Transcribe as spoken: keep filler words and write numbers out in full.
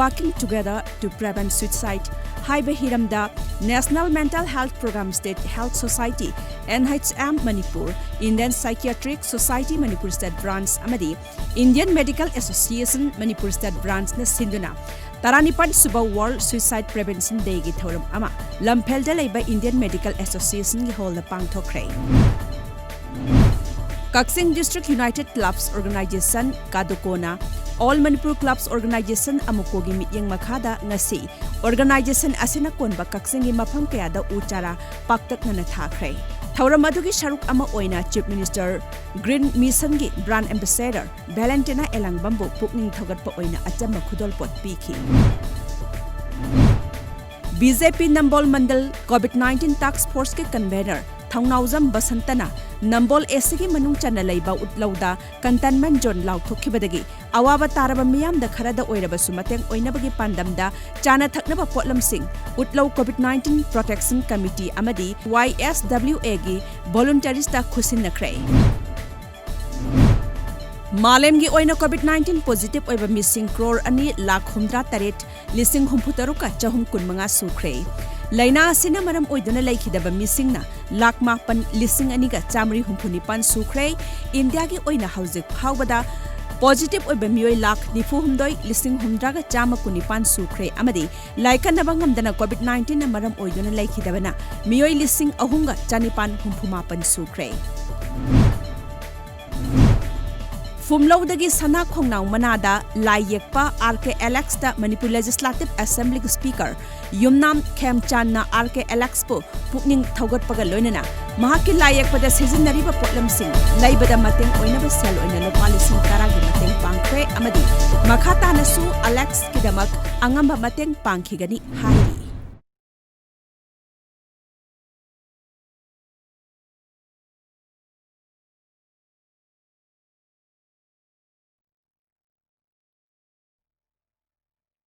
Working Together to Prevent Suicide ꯍꯥꯏꯕ ꯍꯤꯔꯝꯗ National Mental Health Program, State Health Society, N H M Manipur, Indian Psychiatric Society Manipur State Branch ꯑꯃꯗꯤ Indian Medical Association Manipur State Branchꯅ ꯁꯤꯟꯗꯨꯅ ꯇꯔꯥꯅꯤꯄꯥꯟ ꯁꯨꯕ World Suicide Prevention Dayꯒꯤ ꯊꯧꯔꯝ ꯑꯃ ꯂꯝꯐꯦꯜꯗ ꯂꯩꯕ Indian Medical Associationꯒꯤ hallꯗ ꯄꯥꯡꯊꯣꯛꯈ꯭ꯔꯦ꯫ ꯀꯛꯆꯤꯡ District United Clubs Organization, ꯀꯥꯗꯨꯀꯣꯅ All Manipur Clubs Organization, ꯑꯃꯨꯀꯣꯒꯤ ꯃꯤꯠꯌꯦꯡ ꯃꯈꯥꯗ ꯉꯁꯤ organization ꯑꯁꯤꯅ ꯀꯣꯟꯕ ꯀꯛꯆꯤꯡꯒꯤ ꯃꯐꯝ ꯀꯌꯥꯗ ꯎ ꯆꯥꯔꯥ ꯄꯥꯛꯇꯛꯅꯅ ꯊꯥꯈ꯭ꯔꯦ꯫ ꯊꯧꯔꯝ ꯑꯗꯨꯒꯤ ꯁꯔꯨꯛ ꯑꯃ ꯑꯣꯏꯅ Chief Minister Green Missionꯒꯤ Brand Ambassador Valentina ꯑꯦꯂꯥꯡꯕꯝꯕꯨ ꯄꯨꯛꯅꯤꯡ ꯊꯧꯒꯠꯄ ꯑꯣꯏꯅ ꯑꯆꯝꯕ ꯈꯨꯗꯣꯜꯄꯣꯠ ꯄꯤꯈꯤ꯫ B J P ꯅꯝꯕꯣꯜ ꯃꯟꯗꯜ COVID nineteen Task Forceꯀꯤ convener ꯊꯧꯅꯥꯎꯖꯝ ꯕꯁꯟꯇꯅ ꯅꯝꯕꯣꯜ ACꯒꯤ ꯃꯅꯨꯡ ꯆꯟꯅ ꯂꯩꯕ ꯎꯠꯂꯧꯗ containment zone ꯂꯥꯎꯊꯣꯛꯈꯤꯕꯗꯒꯤ ꯑꯋꯥꯕ ꯇꯥꯔꯕ ꯃꯤꯌꯥꯝꯗ ꯈꯔꯗ ꯑꯣꯏꯔꯕꯁꯨ ꯃꯇꯦꯡ ꯑꯣꯏꯅꯕꯒꯤ ꯄꯥꯟꯗꯝꯗ ꯆꯥꯅ ꯊꯛꯅꯕ ꯄꯣꯠꯂꯝꯁꯤꯡ ꯎꯠꯂꯧ COVID nineteen Protection Committee ꯑꯃꯗꯤ Y S W Aꯒꯤ volunteersꯇ ꯈꯨꯠꯁꯤꯟꯅꯈ꯭ꯔꯦ꯫ ꯃꯥꯂꯦꯝꯒꯤ ꯑꯣꯏꯅ COVID nineteen positive ꯑꯣꯏꯕ ꯃꯤꯁꯤꯡ ꯀ꯭ꯔꯣꯔ ꯑꯅꯤ ꯂꯥꯈ ꯍꯨꯝꯗ꯭ꯔꯥ ꯇꯔꯦꯠ ꯂꯤꯁꯤꯡ ꯍꯨꯝꯐꯨ ꯇꯔꯨꯛꯀ ꯆꯍꯨꯝ ꯀꯨꯟꯃꯉꯥ ꯁꯨꯈ꯭ꯔꯦ꯫ ꯂꯥꯏꯅꯥ ꯑꯁꯤꯅ ꯃꯔꯝ ꯑꯣꯏꯗꯨꯅ ꯂꯩꯈꯤꯗꯕ ꯃꯤꯁꯤꯡꯅ ꯂꯥꯈ ꯃꯥꯄꯟ ꯂꯤꯁꯤꯡ ꯑꯅꯤꯒ ꯆꯥꯃꯔꯤ ꯍꯨꯝꯐꯨ ꯅꯤꯄꯥꯟ ꯁꯨꯈ꯭ꯔꯦ꯫ ꯏꯟꯗꯤꯌꯥꯒꯤ ꯑꯣꯏꯅ ꯍꯧꯖꯤꯛ ꯐꯥꯎꯕꯗ positive ꯑꯣꯏꯕ ꯃꯤꯑꯣꯏ ꯂꯥꯈ ꯅꯤꯐꯨ ꯍꯨꯝꯗꯣꯏ ꯂꯤꯁꯤꯡ ꯍꯨꯝꯗ꯭ꯔꯥꯒ ꯆꯥꯝꯃ ꯀꯨꯟꯅꯤꯄꯥꯟ ꯁꯨꯈ꯭ꯔꯦ ꯑꯃꯗꯤ ꯂꯥꯏꯀꯠꯅꯕ ꯉꯝꯗꯅ COVID nineteenꯅ ꯃꯔꯝ ꯑꯣꯏꯗꯨꯅ ꯂꯩꯈꯤꯗꯕꯅ ꯃꯤꯑꯣꯏ ꯂꯤꯁꯤꯡ ꯑꯍꯨꯝꯒ ꯆꯥꯅꯤꯄꯥꯟ ꯍꯨꯝꯐꯨ ꯃꯥꯄꯟ ꯁꯨꯈ꯭ꯔꯦ꯫ ꯐꯨꯝꯂꯧꯗꯒꯤ ꯁꯅꯥ ꯈꯣꯡꯅꯥꯎ ꯃꯅꯥꯗ ꯂꯥꯏ ꯌꯦꯛꯄ R K Alexꯇ Manipur Legislative Assemblyꯒꯤ Speaker ꯌꯨꯝꯅꯥꯝ ꯈꯦꯝꯆꯥꯟꯅ R K Alexꯄꯨ ꯄꯨꯛꯅꯤꯡ ꯊꯧꯒꯠꯄꯒ ꯂꯣꯏꯅꯅ ꯃꯍꯥꯛꯀꯤ ꯂꯥꯏ ꯌꯦꯛꯄꯗ ꯁꯤꯖꯤꯟꯅꯔꯤꯕ ꯄꯣꯠꯂꯝꯁꯤꯡ ꯂꯩꯕꯗ ꯃꯇꯦꯡ ꯑꯣꯏꯅꯕ ꯁꯦꯜ ꯑꯣꯏꯅ ꯂꯨꯄꯥ ꯂꯤꯁꯤꯡ ꯇꯔꯥꯒꯤ ꯃꯇꯦꯡ ꯄꯥꯡꯈ꯭ꯔꯦ ꯑꯃꯗꯤ ꯃꯈꯥ ꯇꯥꯅꯁꯨ Alexꯀꯤꯗꯃꯛ ꯑꯉꯝꯕ ꯃꯇꯦꯡ ꯄꯥꯡꯈꯤꯒꯅꯤ ꯍꯥꯏꯔꯤ꯫